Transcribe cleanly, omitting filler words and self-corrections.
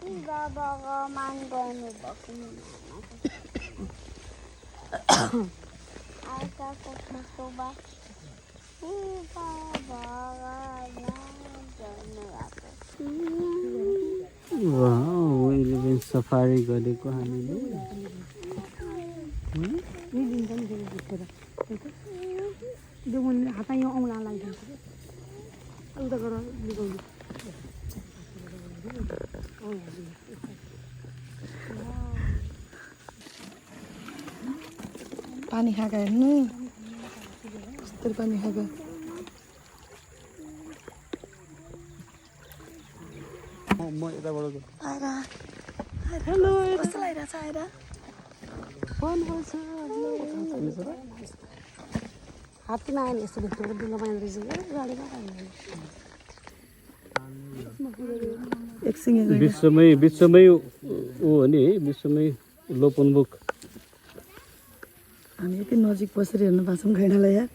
भगवान गर्नु भएको आशाको फोटोमा वाउ एलिफेन्ट सफारी गरेको हामीले हात यहाँ आउला लागिन्छ उता गर निकाउनु पानी खाएको हेर्नु कस्तो पानी खाएको म यताबाट हेलो कस्तो लागिरहेछ आएर फोन गर्छ हात्तीमा आयो यस्तो भित्रको डुङ्गा पाइँदो रहेछ क्या गाडीमा एकछिन विश्वमै ऊ हो नि है विश्वमै लोपोन्मुख हामी यति नजिक बसेर हेर्नु पाउँछौँ घैँडालाई यार